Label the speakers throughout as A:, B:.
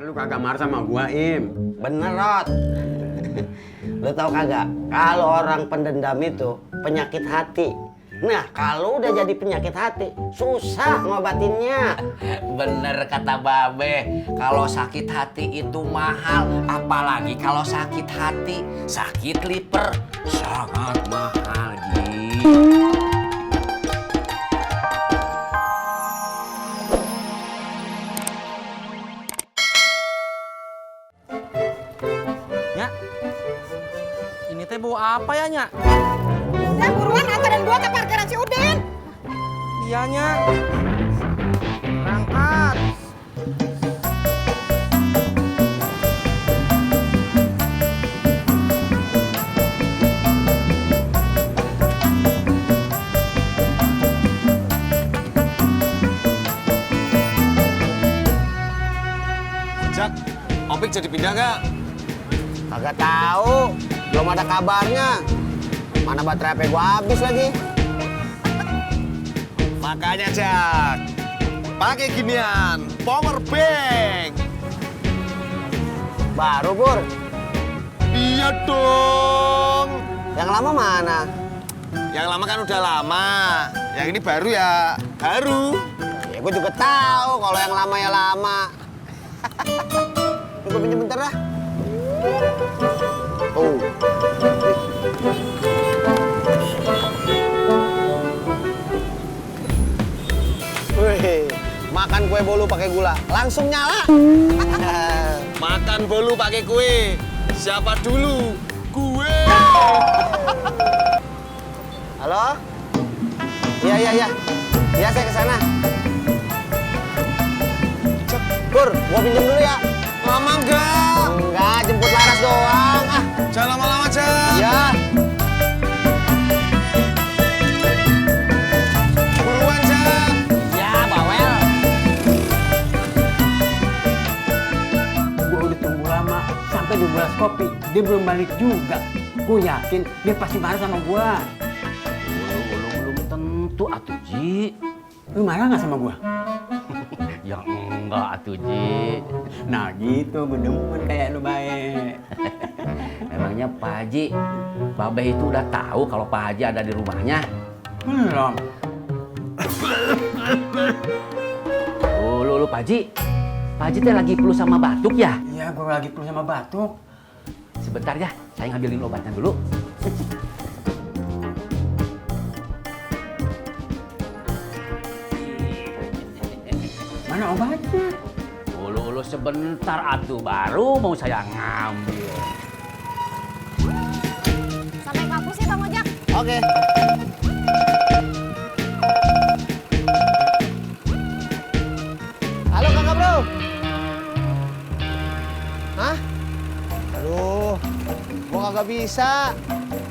A: Lu kagak marah sama gua, Im.
B: Bener, Rod. Lu tau kagak? Kalau orang pendendam itu penyakit hati. Nah, kalau udah jadi penyakit hati, susah ngobatinnya.
C: Bener kata Babe, kalau sakit hati itu mahal, apalagi kalau sakit hati, sakit liver sangat mahal, Ji.
D: Nya, ini teh bawa apa ya, Nya?
E: Udah buruan antarin gua ke parkiran si Udin.
D: Iya, Nya. Berangkat.
F: Jak, Opik jadi pindah gak?
B: Kagak tahu, belum ada kabarnya. Mana baterai HP gua habis lagi.
F: Makanya Jak, pakai ginian, power bank.
B: Baru, Pur.
F: Iya dong.
B: Yang lama mana?
F: Yang lama kan udah lama, yang ini baru ya baru.
B: Ya gua juga tahu kalau yang lama ya lama. Gue pinjam bentar dah. Oh. Wih, makan kue bolu pakai gula, langsung nyala.
F: Makan bolu pakai kue. Siapa dulu? Gue.
B: Halo? Iya. Iya, saya ke sana. Pur, gua pinjam dulu ya.
F: Lama enggak?
B: Enggak, jemput Laras doang. Ah,
F: Jangan lama-lama, Jak.
B: iya.
F: Buruan, Jak.
C: Ya, bawel.
A: Gua udah tunggu lama sampai 12 kopi, dia belum balik juga. Gua yakin dia pasti marah sama gua.
C: Belum tentu atuh, Ji.
A: Lu marah nggak sama gua?
C: Ya enggak atuh, Ji.
A: Nah gitu, gue demen kayak lu baik.
C: Emangnya Pak Haji, Babe itu udah tahu kalau Pak Haji ada di rumahnya?
A: Belum.
C: Lu Pak Haji. Pak Haji teh lagi flu sama batuk ya?
A: Iya, gua lagi flu sama batuk.
C: Sebentar ya, saya ngambilin obatnya dulu.
A: Mana obatnya?
C: Ulu sebentar atuh, baru mau saya ngambil.
E: Sampai kampus ya Bang Ojak.
B: Oke. Halo kakak bro. Hah? Aduh, gua kagak bisa.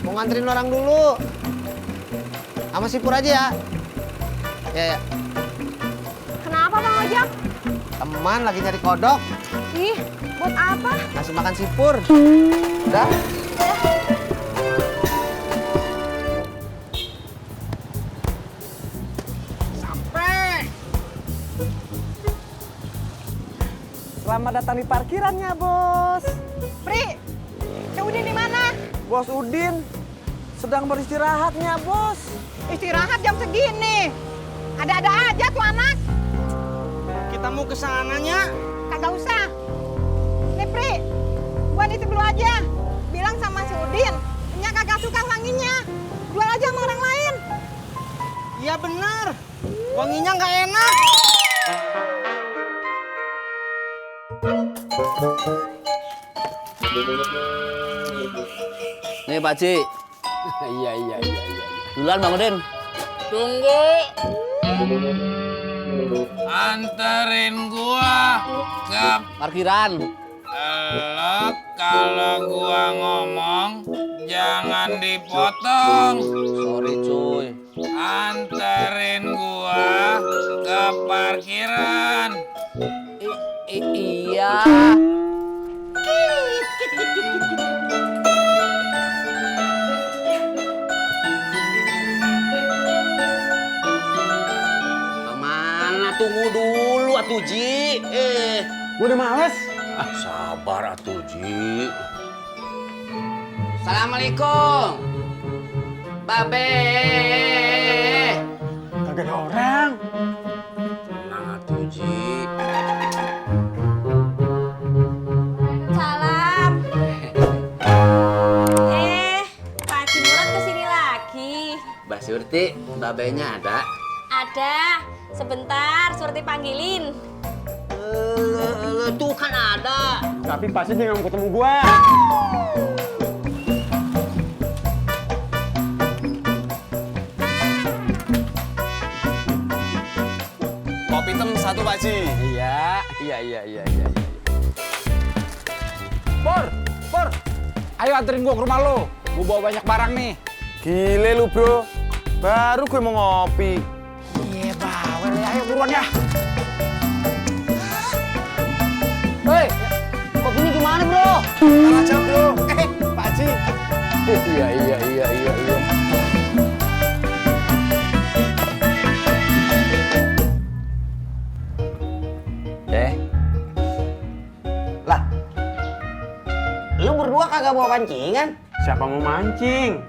B: Mau nganterin orang dulu. Sama si Pur aja ya. Ya.
E: Kenapa Bang Ojak?
B: Teman lagi nyari kodok.
E: Ih, buat apa?
B: Ngasih makan si Pur. Udah.
D: Selamat datang di parkirannya, Bos.
E: Pri, si Udin di mana?
D: Bos Udin sedang beristirahatnya, Bos.
E: Istirahat jam segini. Ada-ada aja tuh anak.
D: Kita mau ke sananya.
E: Kagak usah. Nih Pri, gua nitip dulu aja. Bilang sama si Udin, nya kagak suka wanginya. Jual aja sama orang lain.
D: Iya benar. Wanginya nggak enak.
C: Nih Pak Haji.
A: Iya.
C: Duluan Bang Udin.
G: Tunggu. Anterin gua ke
C: Parkiran.
G: lo kalau gua ngomong jangan dipotong.
C: Sorry cuy.
G: Anterin gua ke parkiran.
C: Iya. Mana tunggu dulu atuh Ji.
A: Gua udah males.
C: Sabar atuh, Ji. Assalamualaikum. Babe.
A: Kagak ada orang.
C: Tenang atuh, Ji.
H: Salam. Pak Haji Murad kesini lagi.
C: Mbak Surti, babenya ada?
H: Ada. Sebentar, Surti panggilin.
C: Tuh kan ada.
A: Tapi pasti dia nggak mau ketemu gua.
F: Kopi hitam satu, Pak Ji.
A: Iya. Pur. Ayo anterin gua ke rumah lo. Gua bawa banyak barang nih.
F: Gile lu, Bro. Baru gue mau ngopi.
A: Iya, bawel ya. Ayo buruan ya. Hei, kopinya gimana, Bro?
F: Ntar aja, Bro. Pak Ji.
A: Iya.
B: Lah, lu berdua kagak bawa pancingan?
A: Siapa mau mancing?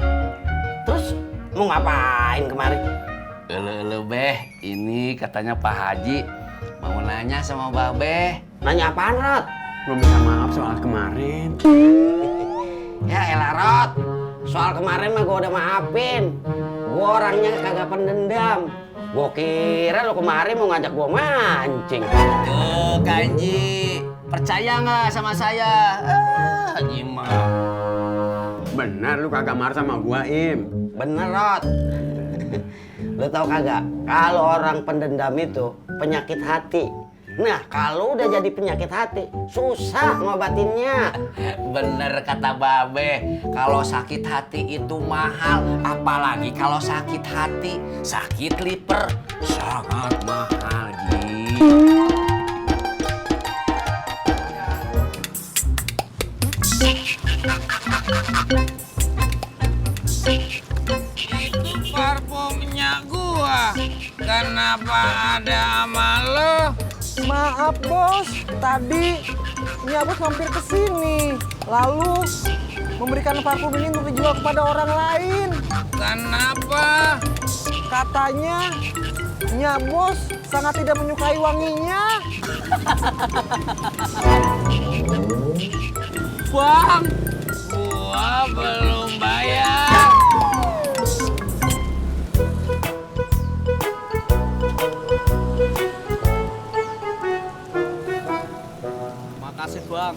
B: Terus mau ngapain kemarin?
C: Elu Beh, ini katanya Pak Haji mau nanya sama Babe.
B: Nanya apaan, Rod?
A: Gua minta maaf soal kemarin.
B: Ya elah, Rod. Soal kemarin mah gua udah maafin. Gua orangnya kagak pendendam. Gua kira lu kemarin mau ngajak gua mancing.
C: Tuh, Kanji, percaya nggak sama saya? Haji mah.
A: Benar lu kagak marah sama gua, Im.
B: Bener, Rod. Lu tau kagak? Kalau orang pendendam itu penyakit hati. Nah, kalau udah jadi penyakit hati, susah ngobatinnya.
C: Bener kata Babe, kalau sakit hati itu mahal, apalagi kalau sakit hati, sakit liver sangat mahal, Ji.
G: Itu parfumnya gua. Kenapa ada sama lo?
D: Maaf bos, tadi Nya Bos mampir ke sini, lalu memberikan parfum ini untuk dijual kepada orang lain.
G: Kenapa?
D: Katanya Nya Bos sangat tidak menyukai wanginya. Bang,
G: Gua belum bayar.
D: makasih bang.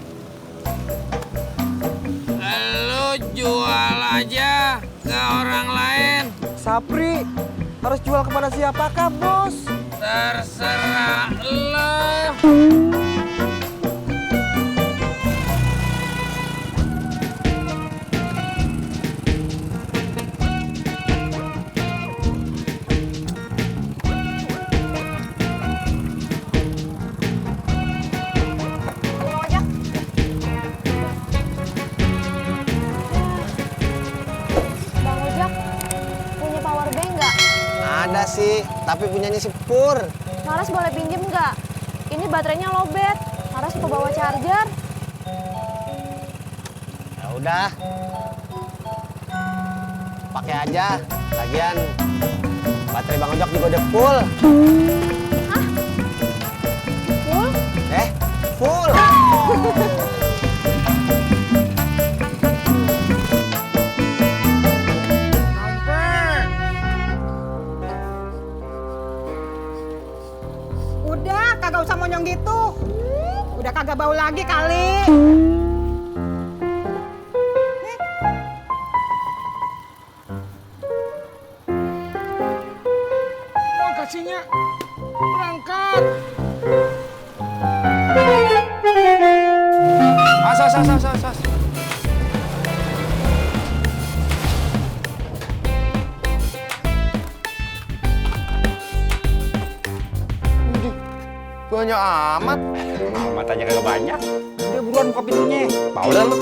G: Lu jual aja ke orang lain.
D: Sapri harus jual kepada siapakah bos?
G: Terserah lo.
H: Bang Ojak, punya power bank nggak?
F: Ada sih, tapi punyanya si Pur.
H: Laras boleh pinjem nggak? Ini baterainya lowbat. Laras suka bawa charger.
F: Ya udah. Pakai aja. Lagian baterai Bang Ojak juga udah full.
H: Full?
F: Full.
E: Udah, kagak usah monyong gitu. Udah kagak bau lagi kali.
G: Kasihnya berangkat.
C: As.
F: Banyak amat.
A: Amat aja kagak banyak. Udah buruan buka pintunya. Bawa dah lu.